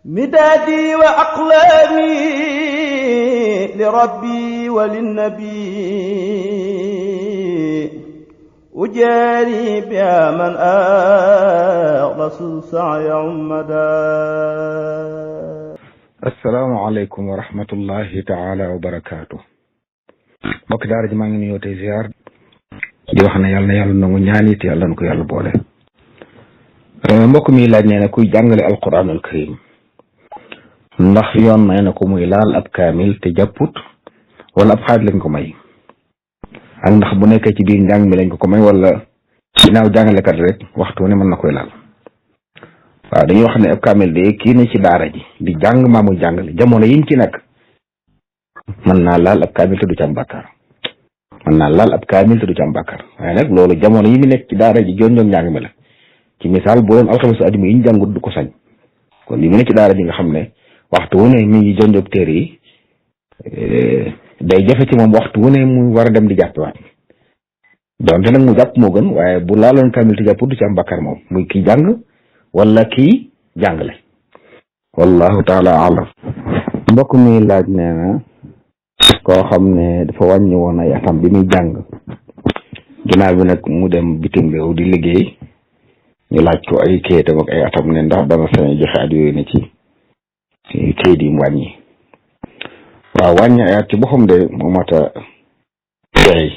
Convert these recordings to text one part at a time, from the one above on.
مدادي وأقلامي لربي وللنبي أجاري بها من أغلس السعي عمدا. السلام عليكم ورحمة الله تعالى وبركاته. mbokk daara ji maa ngi nuyoo tey ziar di wax ne yàlla na yàlla nangu ñaani te yàlla na ko yàlla boole. mbokk mi laaj nee na kuy jàngale alquranul karim ndax yoon may na ko muy laal ab kaamil te jàpput wala ab xaaj lañ ko may, ak ndax bu nekkee ci biir njàng mi lañ ko may wala ginnaaw jàngalekat rek waxtu ne mën na koy laal. waaw dañuy wax ne ab kaamil de kii ne ci daara ji di jàng maa muy jàngale jamono yiñ ci nag mën naa laal ab kaamil te du ci am bàkkaar waaye nag loolu jamono yi mu nekk ci daara ji joon njàng mi la. ci misaal bu doon alxames ajuma yi ñu jàngut du ko sañ, kon li mu nekk ci daara ji nga xam ne waxtu wu ne mi ngi jonjoog téere yi day jafe ci moom waxtu wu ne mu war a dem di jàppiwaat donte nag mu jàpp moo gën, waaye bu laaloon kaamil te jàpp du ci am bàkkaar moom muy kii jàng wala kii jàngale. wallahu taala alam. mbokk mi laaj nee na koo xam ne dafa wàññi woon ay atam bi muy jàng ginnaaw bi nag mu dem bitim réew di liggéey ñu laaj ko ay kayitam ak ay atam ne ndax dana sañ joxe at yooyu ne ci kayit yi mu wàññi. waaw wàññi ay at ci boppam de moo mat a tey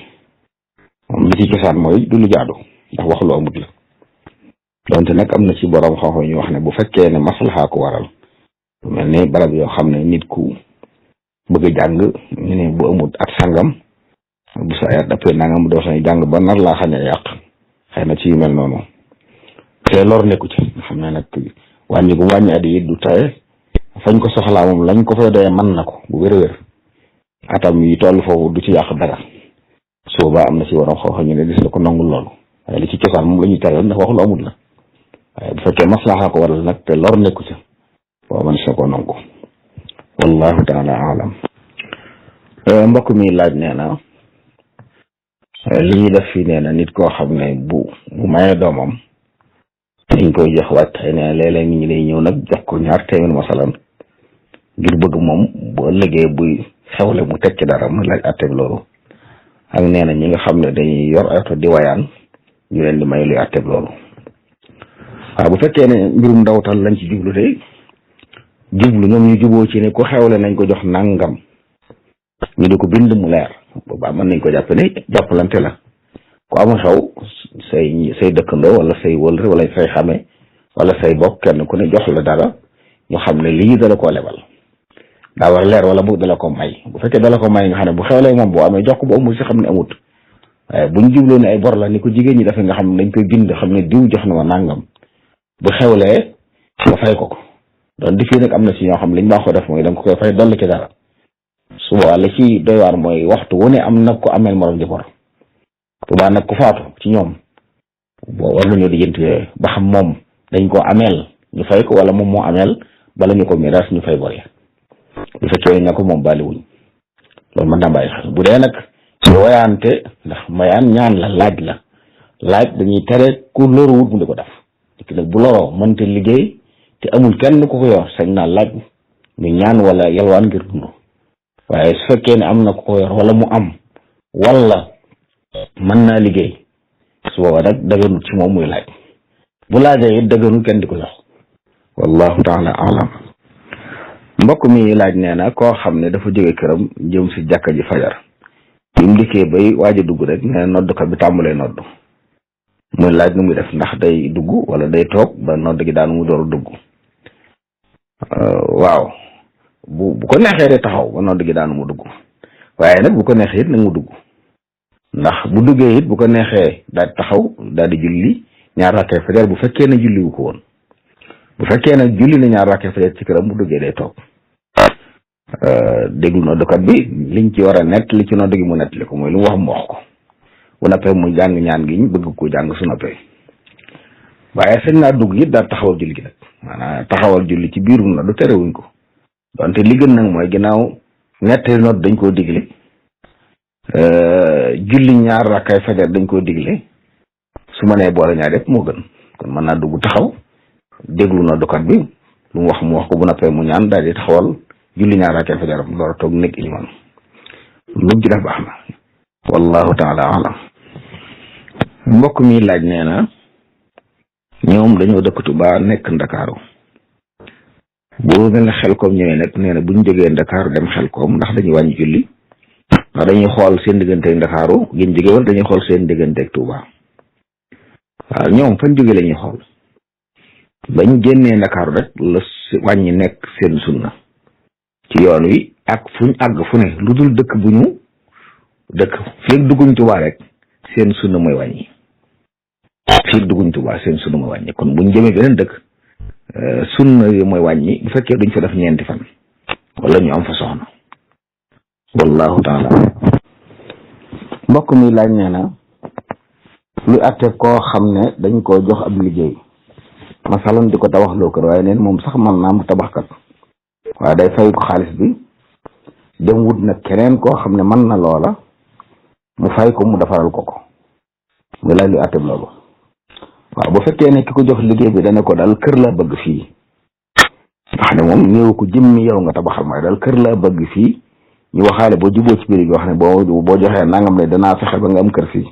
moom li ci cosaan mooy du lu jaadu ndax wax lu amut la, donte nag am na ci borom xam-xam ñu wax ne bu fekkee ne maslaxa ko waral lu mel ne barab yoo xam ne nit ku bëgg a jàng ñu ne bu amut at sangam bu sa ayat dapee nangam doo sañ jàng ba nar laa xañ a yàq xëy na ci yu mel noonu te lor nekku ci nga xam ne nag wàññi gu wàññi at yi du taye fañ ko soxlaa moom lañ ko fay doyee mën na ko bu wér-wér atam yi toll foofu du ci yàq dara sooba am na ci waroon xooxa ñu ne gis la ko nangul loolu waaye li ci cosaan moom la ñuy tayoon ndax wax lu amul la, waaye bu fekkee maslaxa ko waral nag te lor nekku ci waaw man sa ko nangu. wallahu taala alam. mbokk mi laaj nee na li ñuy def fii nee na nit koo xam ne bu mayee doomam dañ koy jox waajtaay nee na léeg-léeg nit ñi lay ñëw nag jox ko ñaar téeméer masalan ngir bëgg moom bu ëllëgee buy xewle mu teg ci dara mu laaj àtteeg loolu, ak nee na ñi nga xam ne dañuy yor ay oto di wayaan ñu leen di may luy àtteeg loolu. waaw bu fekkee ne mbirum ndawtal lañ ci jublu de jublu ñoom ñu juboo ci ne ku xewle nañ ko jox nangam ñu di ko bind mu leer boobaa mën nañ ko jàpp ne jàppalante la. ku amul xew say dëkkandoo wala say wëlre wala say xame wala say bokk kenn ku ne jox la dara ñu xam ne lii dala koo lebal daa war a leer wala bu dala ko may. bu fekkee dala ko may nga xam ne bu xewlee moom boo amee jox ko bu amul si xam ne amut, waaye buñ jubloo ne ay bor la ni ko jigéen ñi defee nga xam ne dañ koy bind xam ne diw jox na ma nangam bu xewlee nga fay ko doon di fii nag am na si ñoo xam liñ baaxoo def mooy da nga koy fay dolli ci dara. su boobaa la ci doy waar mooy waxtu wu ne am nag ko ameel morom ji bor boobaa nag ku faatu ci ñoom boo war nañoo lijjanti yooyu ba xam moom dañ ko ameel ñu fay ko wala moom moo ameel bala ñu ko miraas ñu fay bor ya. bu fekkee ña ko moom bàyyiwuñ loolu mën naa bàyyi xel. bu dee nag ñu woyaante ndax mayaan ñaan la laaj dañuy tere ku loru wut mu di ko def ki nag bu loroo mënte liggéey te amul kenn ku ko yor sañ naa laaj ñu ñaan wala yalwaan ngir dund. waaye su fekkee ne am na ku ko yor wala mu am wala mën naa liggéey su boobaa nag daganul ci moom muy laaj bu laajee it daganul kenn di ko jox. wallahu taala alam. mbokk mi laaj nee na koo xam ne dafa jóge këram jëm si jàkka ji fajar bi mu dikkee bay waaj a dugg rek nee na noddukat bi tàmbalee nodd muy laaj nu muy def ndax day dugg wala day toog ba nodd gi daanu mu door a dugg. waaw bu ko neexee de taxaw ba nodd gi daanu mu dugg, waaye nag bu ko neexee it nag mu dugg ndax bu duggee it bu ko neexee daal di taxaw daal di julli ñaar rakkee fajar bu fekkee ne julli wu ko woon. bu fekkee nag julli na ñaar rakkee fajar ci këram bu duggee day toog déglu noddukat bi liñ ci war a nett li ci nodd gi mu nettali ko mooy lu mu wax mu wax ko bu noppee mu jàng ñaan gi ñu bëgg ko jàng su noppee. waaye sañ naa dugg it daal taxawal julli gi nag maanaam taxawal julli ci biirum nodd terewuñ ko donte li gën nag mooy ginnaaw nettali nodd dañ koo digle julli ñaar rakkay fajar dañ koo digle su ma nee boole ñaar yëpp moo gën kon mën naa dugg taxaw déglu noddukat bi lu mu wax ko bu noppee mu ñaan daal di taxawal julli ñaar rakkee fajaram door a toog nekk iliman lu ci def baax na wallahu taala alam. mbokk mi laaj nee na ñoom dañoo dëkk Tuubaa nekk Ndakaaru boo mel ne Xelkom ñëwee nag nee na bu ñu jógee Ndakaaru dem Xelkom ndax dañuy wàññi julli ndax dañuy xool seen digganteeg Ndakaaru gi ñu jógee wala dañuy xool seen digganteeg Tuubaa. waaw ñoom fañ jógee la ñuy xool bañ génnee Ndakaaru rek la wàññi nekk seen sunna ci yoon wi ak fuñ àgg fu ne lu dul dëkk bu ñu dëkk feeg dugguñ Tuubaa rek seen sunna mooy wàññi feeg dugguñ Tuubaa seen sunna mooy wàññi kon buñ jëmee beneen dëkk sunna yi mooy wàññi bu fekkee duñ fa def ñeenti fan wala ñu am fa soxna wallahu taala. mbokk mi laaj nee na lu àtte koo xam ne dañ koo jox ab liggéey masalan di ko tabaxloo kër waaye neen moom sax man naam tabaxkat waaye day fay ko xaalis bi dem wut nag keneen koo xam ne mën na loola mu fay ko mu defaral ko mu laaj lu àtte loolu. waaw bu fekkee ne ki ko jox liggéey bi dana ko daal kër la bëgg fii nga xam ne moom ñëw ko jëmmi yow nga tabaxal mooy daal kër la bëgg fii ñu waxaale boo juboo ci biir bi wax ne boo joxee nangam ne danaa fexe ba nga am kër fii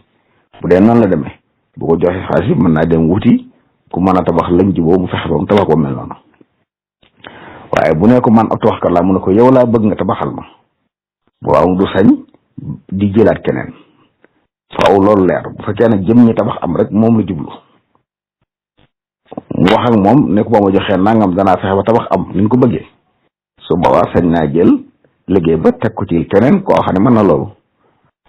bu dee noonu la demee bu ko joxee xaalis bi mën naa dem wuti ku mën a tabax lañ juboo mu fexe ba mu tabax ko mel noonu. waaye bu ne ko man ab tabaxkat laa mu ne ko yow laa bëgg nga tabaxal ma waaw du sañ di jëlaat keneen faaw loolu leer bu fekkee ne jëm ñi tabax am rek moom la jublu mu wax ak moom ne ko boo ma joxee nangam danaa fexe ba tabax am ni ñu ko bëggee su boobaa sañ naa jël liggéey ba teg ko ci keneen koo xam ne mën na loolu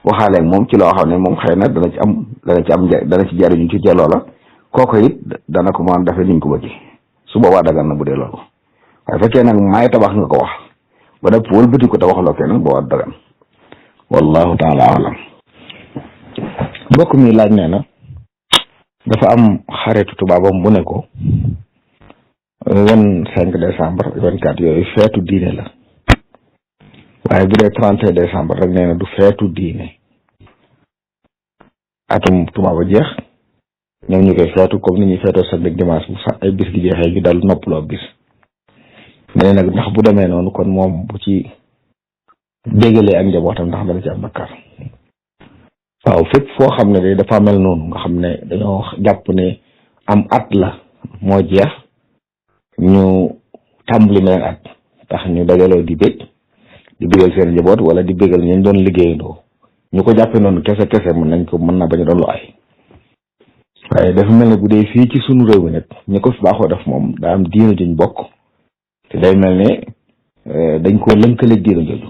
waxaale ak moom ci loo xam ne moom xëy na dana ci jariñu ci jëloo la kooku it dana ko mën a defee ni ñu ko bëggee su boobaa dagan na bu dee loolu. waaye fekkee nag maay tabax nga ko wax ba def wëlbati ko tabaxloo keneen boobaa dagan wallahu taala alam. mbokk mi laaj nee na dafa am xaritu tubaabam bu ne ko 25 décembre 24 yooyu feetu diine la waaye bu dee 31 décembre rek nee na du feetu diine atum tubaaba jeex ñoom ñu koy feetu comme ni ñuy feetoo samedi ak dimanche bu sax ay bis di jeexee ñu dal noppaloo bis mais nag ndax bu demee noonu kon moom bu ci déggalee ak njabootam ndax dana ci am bakkaar. waaw fépp foo xam ne day dafa mel noonu nga xam ne dañoo jàpp ne am at la moo jeex ñu tàmbali meneen at tax ñu dajaloo di bégal seen njaboot wala di bégal ñu doon liggéeyandoo ñu ko jàppee noonu kese mën na bañ a doon lu ay waaye dafa mel ne bu dee fii ci sunu réew mi nag ñi ko fi baaxoo def moom daa am diina juñ bokk te day mel ne dañ koo lënkaleeg diina jooju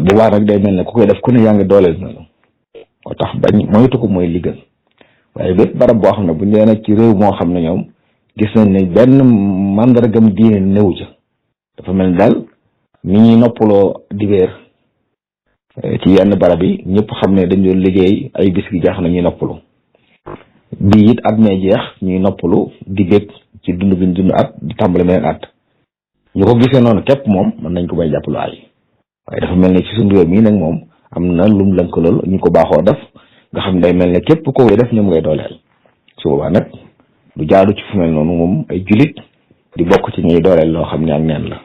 bu baax nag day mel ne ku koy def ku ne yaa ngi dooleel noonu moo tax bañ moytu ko mooy liggéey waaye bépp barab boo xam ne bu ñu nee nag ci réew moo xam ne ñoom gis nañ ne benn mandargam diine néew ca dafa mel ni daal ni ñuy noppaloo dibéer ci yenn barab yi ñëpp xam ne dañ doon liggéey ay bis gi jaax na ñuy noppalu bii it at mee jeex ñuy noppalu di bég ci dund bi ñu dund at di tàmbali meneen at ñu ko gisee noonu képp moom mën nañ ko bay jàppalu ay waaye dafa mel ne ci suñu réew mii nag moom am na lum lënkalool ñu ko baaxoo def nga xam ne day mel ne képp ko def ñoom ngay dooleel su boobaa nag du jaadu ci fu mel noonu moom ay julit di bokk ci ñuy dooleel loo xam ne ak neen la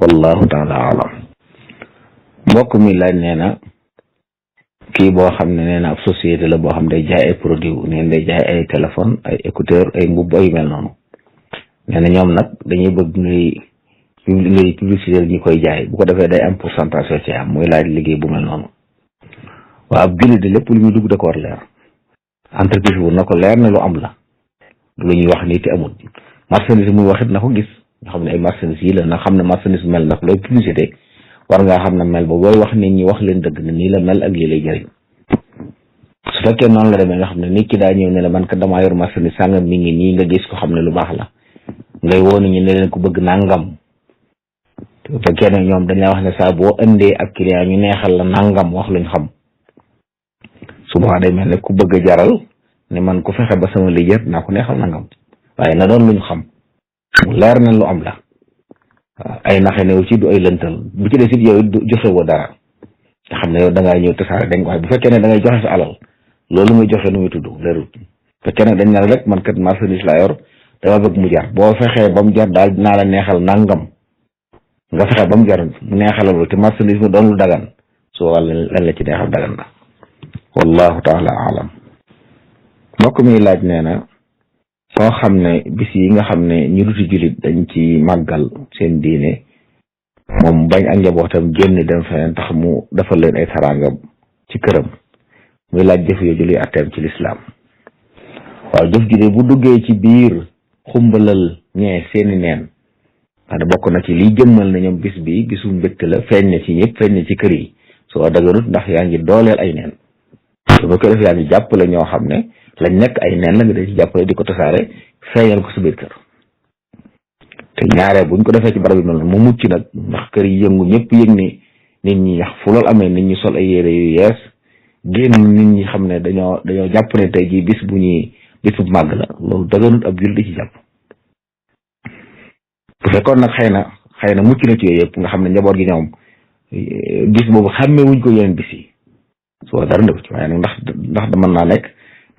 wallahu taala alam. mbokk mi laaj nee na kii boo xam ne nee na ab société la boo xam day jaay ay produit neen day jaay ay téléphone ay écouteur ay mbubb ay mel noonu nee na ñoom nag dañuy bëgg ngay publicité ñi koy jaay bu ko defee day am pourcentage ci am muy laaj liggéey bu mel noonu. waaw ab jullit de lépp lu muy dugg da ko war leer entreprise bu na ko leer ne lu am la lu ñuy wax nii te amul marchandise muy wax it na ko gis nga xam ne ay marchandise yi la na xam ne marchandise mel nag looy publicité war ngaa xam ne mel ba booy wax nit ñi wax leen dëgg ne nii la mel ak lii lay jëriñ su fekkee noonu la demee nga xam ne nit ki daa ñëw ne la man ka damaa yor marchandise sàngam mi ngi nii nga gis ko xam ne lu baax la ngay woo nit ñi ne leen ko bëgg nangam te fekkee ne ñoom dañ la wax ne saa boo indee ak client ñu neexal la nangam wax luñ xam su boobaa day mel ne ku bëgg a jaral ne man ku fexe ba sama liggéey naa ko neexal nangam waaye na doon luñ xam mu leer na lu am la waaw ay naxe new ci du ay lëntal bu ci des it yow joxe woo dara nga xam ne yow da ngaa ñëw tasaare dañ waaye bu fekkee ne da ngay joxe sa alal loolu muy joxe nu muy tudd leerul fekkee ne dañ ne rek man kat marchandise laa yor dama bëgg mu jar boo fexee ba mu jar daal dinaa la neexal nangam nga fexe ba mu jar mu neexalal te marchandise mu doon lu dagan su wàll lañ la ci neexal dagan na wallahu taala alam. mbokk mi laaj nee na soo xam ne bis yi nga xam ne ñu duti jullit dañ ci màggal seen diine moom bañ ak njabootam génn dem feneen tax mu defal leen ay taraanga ci këram muy laaj jëf yooyu luy atteem ci lislaam. waaw jëf ji de bu duggee ci biir xumbalal ñee seeni neen xanaa bokk na ci liy jëmmal na ñoom bis bi bisu mbégte la feeñ na ci ñëpp feeñ na ci kër yi soo daganut ndax yaa ngi dooleel ay neen su ba ko def yaa ngi jàppale ñoo xam ne lañ nekk ay neen la nga dee ci jàppale di ko tasaare feeñal ko sa biir kër te ñaare buñ ko defee ci barab yi noonu mu mucc nag ndax kër yi yëngu ñëpp yëg ni nit ñi yax fu loolu amee nit ñi sol ay yére yu yees génn nit ñi xam ne dañoo jàpp ne tey jii bis bu màgg la loolu daganut ab jul di ci jàpp. bu fekkoon nag xëy na mucc na ci yooyu yëpp nga xam ne njaboot gi ñoom bis boobu xàmmee wuñ ko yeneen bis yi soo dara ndëw ci waaye nag ndax mën naa nekk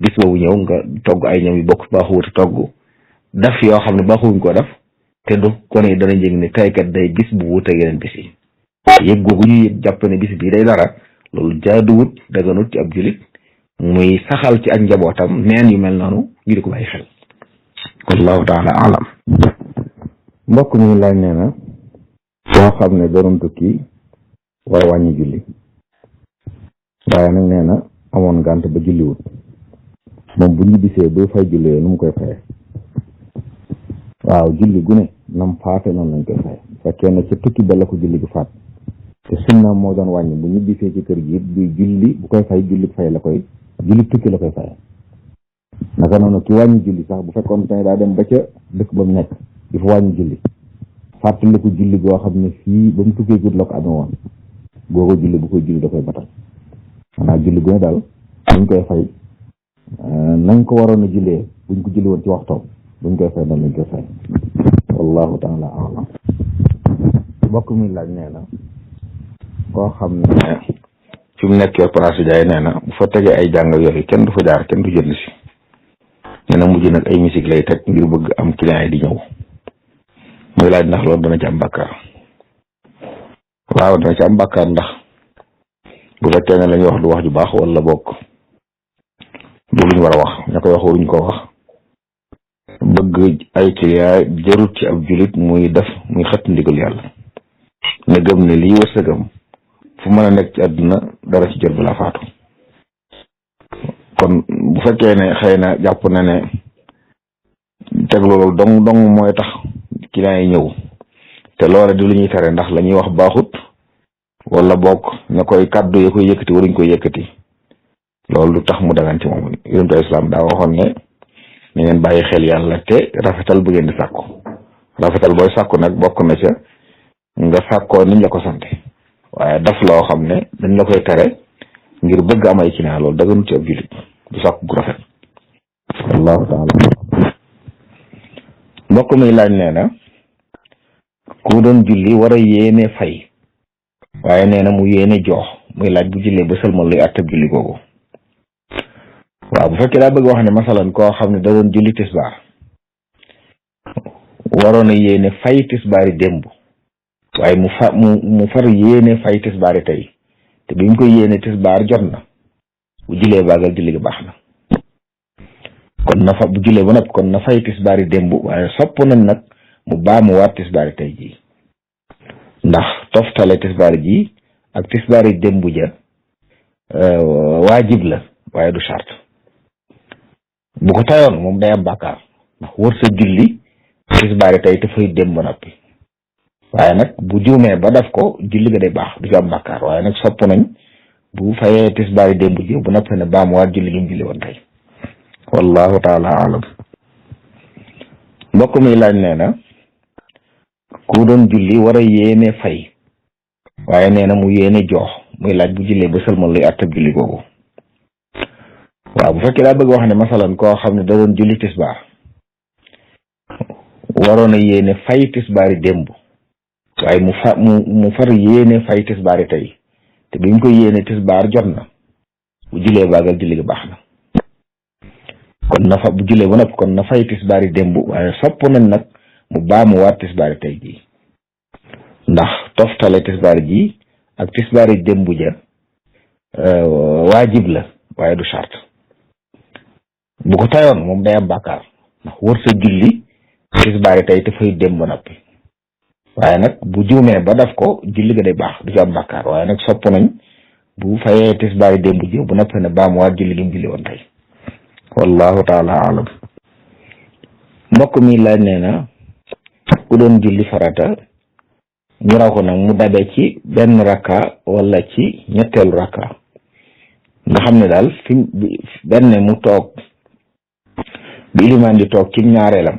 bis boobu ñëw nga togg ay ñoom yu bokk baaxuwut togg daf yoo xam ne baaxuwuñ ko def te du kon yi dana jëg ne taykat day bis bu wuute yeneen bis yi yëg googu ñu yëg jàpp ne bis bii day dara loolu jaaduwut daganut ci ab julit muy saxal ci ak njabootam neen yu mel noonu ñu di ko bàyyi xel wallahu taala alam. mbokk mi laaj nee na soo xam ne doon tukki war a wàññi julli waaye nag nee na amoon ngànt ba julliwut moom bu ñibbisee buy fay julli nu mu koy faye. waaw julli gu ne nam faate noonu lañ koy faye fekkee ne ca tukki ba la ko julli gi faat te sunna moo doon wàññi bu ñibbisee ci kër gi it buy julli bu koy fay julli fay la koy julli tukki la koy faye. naka noonu ki wàññi julli sax bu fekkoon tey daa dem ba ca dëkk ba mu nekk di fa wàññi julli fàttaliku julli goo xam ne fii ba mu tukkee gut la ko amee woon googu julli bu koy julli da koy batal maanaam julli gu ne daal buñ koy fay nañ ko waroon a jullee buñ ko julli woon ci waxtoom buñ koy fay noonu lañ koy fay wallahu taala alam. mbokk mi laaj nee na koo xam ne fi mu nekk yor place jaay nee na bu fa tegee ay jàng yooyu kenn du fa jaar kenn du jënd si nee na mujj nag ay musique lay teg ngir bëgg am client yi di ñëw muy laaj ndax loolu dana ci am bàkkaar. waaw dana ci am bàkkaar ndax bu fekkee ne la ñuy wax du wax ju baax wala bokk du luñ war a wax ña koy wax waruñ ko wax bëgg ay client jarut ci ab julit muy xët ndigal yàlla ne gëm ne lii wërsëgam fu mën a nekk ci àdduna dara ci jot balaa faatu. kon bu fekkee ne xëy na jàpp na ne teg loolu dong mooy tax client yi ñëw te loola di lu ñuy tere ndax la ñuy wax baaxut wala bokk ña koy kàddu ya koy yëkkati waruñ koy yëkkati loolu du tax mu dagan ci moom. yonentu Islam daa waxoon ne na ngeen bàyyi xel yàlla te rafetal bu ngeen di sàkku rafetal booy sàkku nag bokk na ca nga sàkkoo niñ la ko sante waaye daf loo xam ne dañ la koy tere ngir bëgg am ay client loolu daganut ci ab jullit du sàkku gu rafet wallahu taala. mbokk mi laaj nee na ku doon julli war a yéene fay waaye nee na mu yéene jox muy laaj bu jullee ba sëlmal luy àttab julli googu. waaw bu fekkee daa bëgg wax ne masalan koo xam ne da doon julli tisbaar waroon a yéene fay tisbaari démb waaye mu far yéene fay tisbaari tey te bi mu koy yéene tisbaar jot na bu jullee baagal julli gi baax na kon na fa bu jullee ba nag kon na fay tisbaari démb waaye sopp nañ nag mu baamu waat tisbaari tey ji ndax toftale tisbaari ji ak tisbaari démb ja waajib la waaye du charte bu ko tayoon moom day am bàkkaar ndax wër sa julli tisbaari tey te fay démb ba noppi waaye nag bu juumee ba def ko julli ga day baax du ci am bàkkaar waaye nag sopp nañ bu fayee tisbaari démb ji bu noppi ne baamu waat julli gi mu julli woon tey wallahu taala alam. mbokk mi laaj nee na ku doon julli war a yéene fay waaye nee na mu yéene jox muy laaj bu jullee ba sëlmal luy àttab julli googu. waaw bu fekkee daa bëgg wax ne masalan koo xam ne da doon julli tisbaar waroon a yéene fay tisbaari démb waaye mu far yéene fay tisbaari tey te bi mu ko yéene tisbaar jot na bu jullee baagal julli gi baax na kon na fa bu jullee ba noppi kon na fay tisbaari démb waaye sopp nañ nag mu baamu waat tisbaari tey jii ndax toftale tisbaari ji ak tisbaari démb ja waajib la waaye du charte bu ko tayoon moom day am bàkkaar ndax wër sa julli tisbaari tey te fay démb ba noppi waaye nag bu juumee ba daf ko julli ga day baax du ci am bàkkaar waaye nag sopp nañ bu fayee tisbaari démb ji bu noppee ne baamu waat julli gi mu julli woon tey wallahu taala alam. mbokk mi laaj nee na ku doon julli farata ñu raw ko nag mu dabe ci benn rakka wala ci ñetteelu rakka nga xam ne daal fi benn mu toog bi ilimaan di toog ci ñaareelam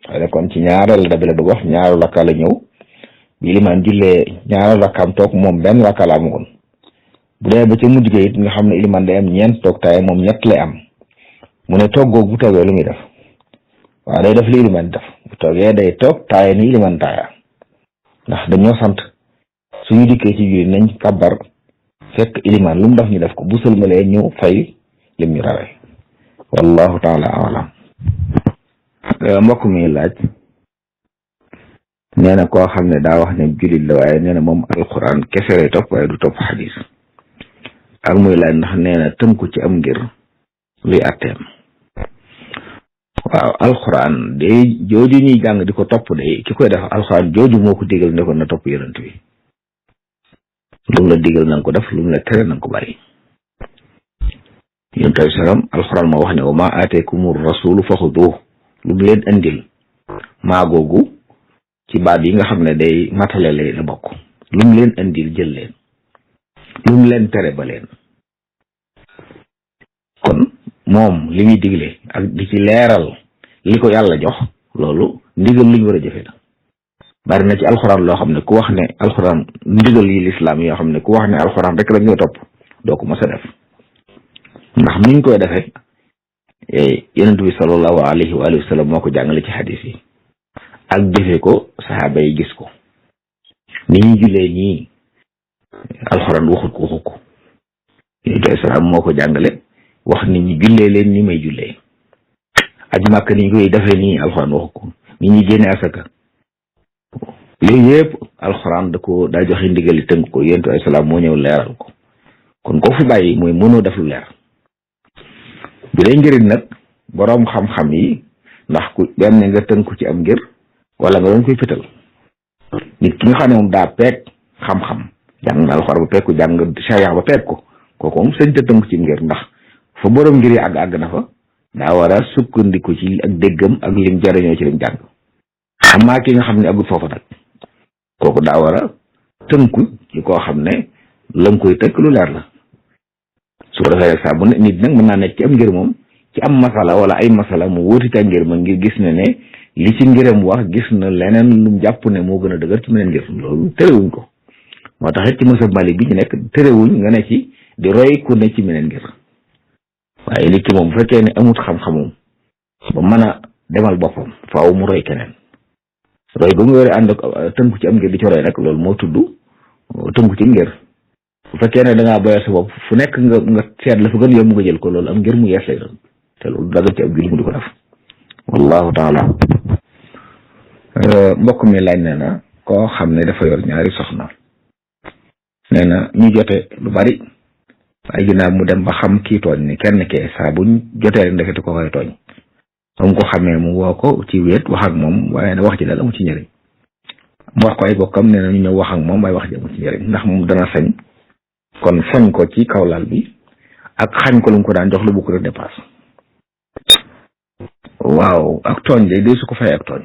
waaye kon ci ñaareel dabe la du wax ñaareelu rakka la ñëw bi ilimaan jullee ñaareelu rakkaam toog moom benn rakka la amoon bu dee ba ca mujj ga it nga xam ne ilimaan day am ñeent toog taay moom ñett lay am mu ne toog googu bu toogee lu muy def waaw day def li ilimaan def bu toogee day toog taaya ni ilimaan taaya ndax dañoo sant suñu dikkee ci julli nañ kabar fekk ilimaan lu mu def ñu def ko bu sëlmalee ñu fay lim ñu rawee wallahu taala alam. mbokk mi laaj nee na koo xam ne daa wax ne jullit la waaye nee na moom alquran kese lay topp waaye du topp xadis ak muy laaj ndax nee na tënku ci am ngir luy atteem. waaw alxuraan de jooju ñuy jàng di ko topp de ki koy def alxuraan jooju moo ko digal ne ko na topp yonent bi lu mu la digal na nga ko def lu mu la tere na nga ko bàyyi. yonent bi salaam alxuraan moo wax ne wa maa aateekumu rasulu faxuduuhu lu mu leen indil maa googu ci baat yi nga xam ne day matale lay la bokk lu mu leen indil jël leen lu mu leen tere ba leen. kon moom li muy digle ak di ci leeral li ko yàlla jox loolu ndigal lu ñu war a jëfe la bari na ci alxuraan loo xam ne ku wax ne alxuraan ndigal yi lislaam yoo xam ne ku wax ne alxuraan rek la ñuy topp doo ko mës a def ndax niñ koy defee yonent bi sallallahu alayhi wa alihi wa sallam moo ko jàngale ci xadis yi ak jëfe ko saxaaba yi gis ko ni ñuy jullee ñii alxuraan waxut ko yonent bi salaam moo ko jàngale wax nit ñi jullee leen ni may jullee aj màkk ni ñu koy defee nii alxuraan waxu ko nit ñi génne asaka léegi yëpp alxuraan daa joxe ndigali tënk ko yonent ay salaam moo ñëw leeral ko kon ko fi bàyyi mooy mënoo def lu leer bi day njëriñ nag boroom xam-xam yi ndax ku benn nga tënku ci am ngir wala nga doon koy fital nit ki nga xam ne moom daa peeg xam-xam jàng na alxuraan ba peeg ko jàng sharia ba peeg ko kooku moom sëñ te tënku ci ngir ndax fa borom ngir yi àgg na fa daa war a sukkandiku ci ak déggam ak lim jariñoo ci lim jàng amaa ki nga xam ne agul foofu nag kooku daa war a tënku ci koo xam ne lam koy tënk lu leer la su ko defee saa bu ne nit nag mën naa nekk ci am ngir moom ci am masala wala ay masala mu wóoti ca ngir ma ngir gis ne li ci ngiram wax gis na leneen lu jàpp ne moo gën a dëgër ci meneen ngir loolu terewuñ ko moo tax it ci mësab Malik bi ñu nekk terewuñ nga ne ci di roy ku ne ci meneen ngir waaye nit ki moom bu fekkee ne amut xam-xamum ba mën a demal boppam faaw mu roy keneen roy ba mu yore ànd ak tënku ci am ngir di ci roy rek loolu moo tudd tënku ci ngir bu fekkee ne da ngaa boyal sa bopp fu nekk nga seet la fa gën yomb nga jël ko loolu am ngir mu yees lay doon te loolu daga ci ab julli mu di ko def wallahu taala. mbokk mi laaj nee na koo xam ne dafa yor ñaari soxna nee na ñu jote lu bari waaye ginnaaw mu dem ba xam kii tooñ ni kenn kee saa buñ jotee rek ndekete ko koy tooñ ba mu ko xamee mu woo ko ci wéet wax ak moom waaye ne wax ji daal amu ci njëriñ mu wax ko ay bokkam nee na ñu ñëw wax ak moom waaye wax ji amu ci njëriñ ndax moom dana sañ kon fañ ko ci kaw lal bi ak xañ ko lu mu ko daan jox lu bukk rek dépasse. waaw ak tooñ day su ko fay ak tooñ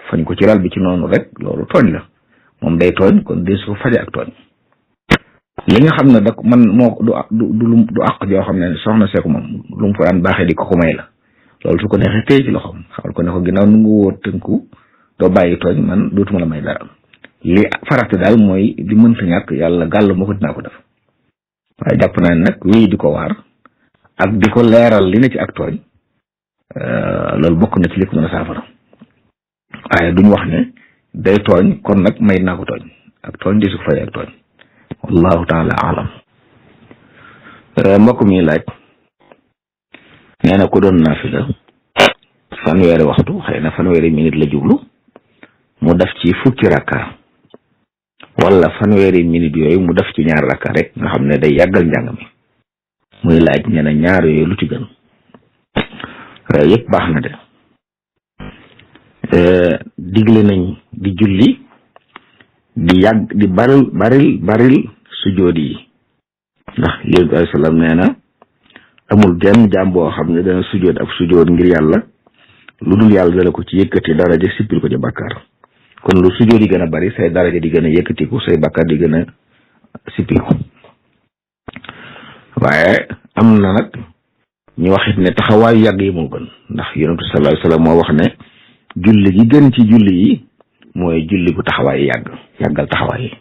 fañ ko ci lal bi ci noonu rek loolu tooñ la moom day tooñ kon su ko faje ak tooñ li nga xam ne da man moo du àq joo xam ne soxna seeku moom lu mu ko daan baaxee di ko may la loolu su ko neexee téye ci loxoom xamal ko ne ko ginnaaw nu ngu woo tënku doo bàyyi tooñ man dootuma la may dara li farata daal mooy di mënta ñàkk yàlla gàll moo ko dinaa ko def waaye jàpp naa ne nag wéy di ko waar ak di ko leeral li ne ci ak tooñ loolu bokk na ci li ko mën a saafara waaye duñ wax ne day tooñ kon nag may naa ko tooñ ak tooñ di su ko fay ak tooñ wallahu taala alam. mbokk mi laaj nee na ku doon naafila fanweeri waxtu xëy na fanweeri minute la jublu mu def ci fukki rakka wala fanweeri minute yooyu mu def ci ñaar rakka rek nga xam ne day yàggal njàng mi muy laaj ne na ñaar yooyu lu ci gën yëpp baax na de digle nañ di julli di yàgg di baril sujjóot yi ndax yonent bi alayhi salaam nee na amul genn jaam boo xam ne dana sujjóot ab sujjóot ngir yàlla lu dul yàlla dana ko ci yëkkati daraja sippil ko ci bàkkaar kon lu sujjóot yi gën a bari say daraja di gën a yëkkatiku say bàkkaar di gën a sippiku waaye am na nag ñu waxit ne taxawaayu yàgg yi moo gën ndax yonent bi sallallahu alayhi wasallam moo wax ne julli gi gën ci julli yi mooy julli bu taxawaay yàggal taxawaay yi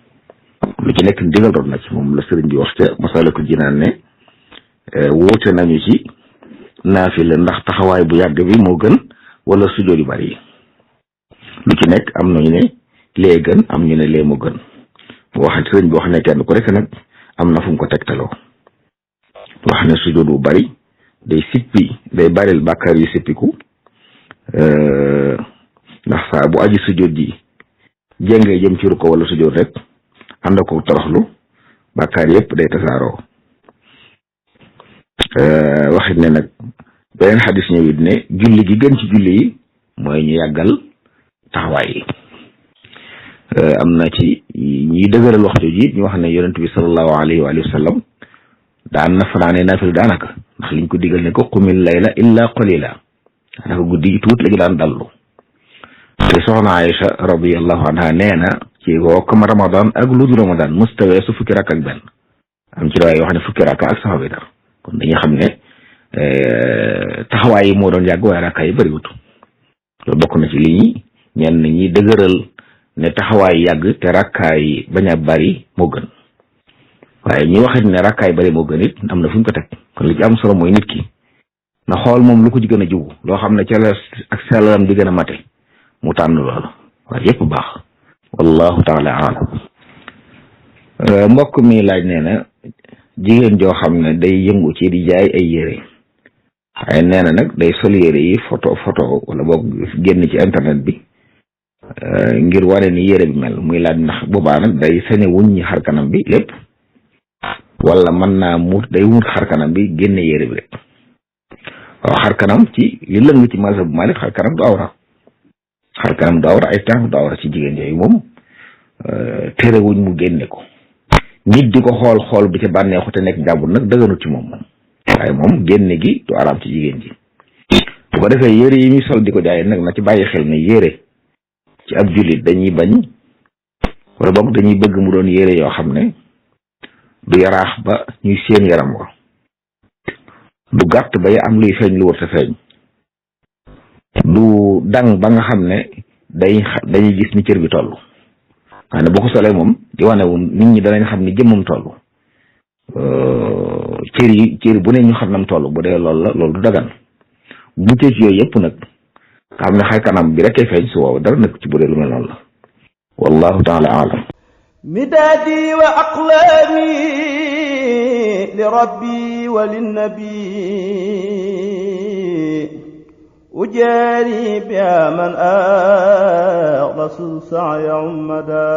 lu ci nekk ndigal doon na ci moom la sëriñ bi wax ca Masaalikul Jinaan ne wóote nañu ci naafila ndax taxawaay bu yàgg bi moo gën wala sujjóot yu bari yi lu ci nekk am nañu ne lee gën am ñu ne lee moo gën wax sëriñ bi wax ne kenn ku rek nag am na fu mu ko tegtaloo wax ne sujjóot bu bari day baril bàkkaar yu sippiku ndax saa bu aji sujjóot ji jéngee jëm ci ruko wala sujjóot rek ànd ko toroxlu bàkkaar yëpp day tasaaroo waxit ne nag beneen xadis ñëwit ne julli gi gën ci julli yi mooy ñu yàggal taxawaay yi am na ci ñiy dëgëral waxtu ji ñu wax ne yonent bi sallallahu alayhi wa sallam daan na fanaane naafil daanaka ndax liñ ko digal ne ko qumil layla illa qalila daanaka guddi gi tuut la ñu daan dallu te soxna Aïcha radiyallahu anha nee na ci woo comme ramadan ak lu dul ramadan mustawee su fukki rakk ak benn am ci riwaaya yoo xam ne fukki rakk ak sax bi dara kon dañuy xam ne taxawaay yi moo doon yàgg waaye rakka yi bëriwut loolu bokk na ci li ñenn ñi dëgëral ne taxawaay yàgg te rakkaay yi bañ a bari moo gën waaye ñi waxit ne rakkaay bari moo gën it am na fu ñu ko teg kon li ci am solo mooy nit ki na xool moom lu ko ci gën a jiwu loo xam ne ca la ak sellalam di gën a mate mu tànn loolu waaye yëpp baax wallahu taala alam mbokk mi laaj nee na jigéen joo xam ne day yëngu ci di jaay ay yére waaye nee na nag day sol yére yi photo wala boog génn ci internet bi ngir wane ni yére bi mel muy laaj ndax boobaa nag day sañ a wuññi xar kanam bi lépp wala mën naa muut day wut xar kanam bi génne yére bi rek waaw xar kanam ci li lëng ci mazhab bu Maalik xar kanam du awra ay tànk du awra ci jigéen yooyu moom terewuñ mu génne ko nit di ko xool bi ca bànneexu te nekk jàmbur nag dëgganut ci moom waaye moom génne gi du araam ci jigéen ji bu ko defee yére yi muy sol di ko jaay nag na ci bàyyi xel ne yére ci ab jullit dañuy bañ wala boog dañuy bëgg mu doon yére yoo xam ne du yaraax ba ñuy seen yaram wa du gàtt ba am luy feeñ lu war sa feeñ du dang ba nga xam ne dañuy gis ni cër bi toll waaye bu ko solee moom di wane wu nit ñi danañ xam ni jëmmam toll cër bu ne ñu xam nam toll bu dee loolu la loolu du dagan bu ci yooyu yëpp nag nga xam ne xay kanam bi rekkee feeñ su woow dara nekk ci bu dee lu mel noonu la wallahu taala alam midaadi wa aqlaami li rabbi wa linnabi ujaari biha man axlasu saaya ummada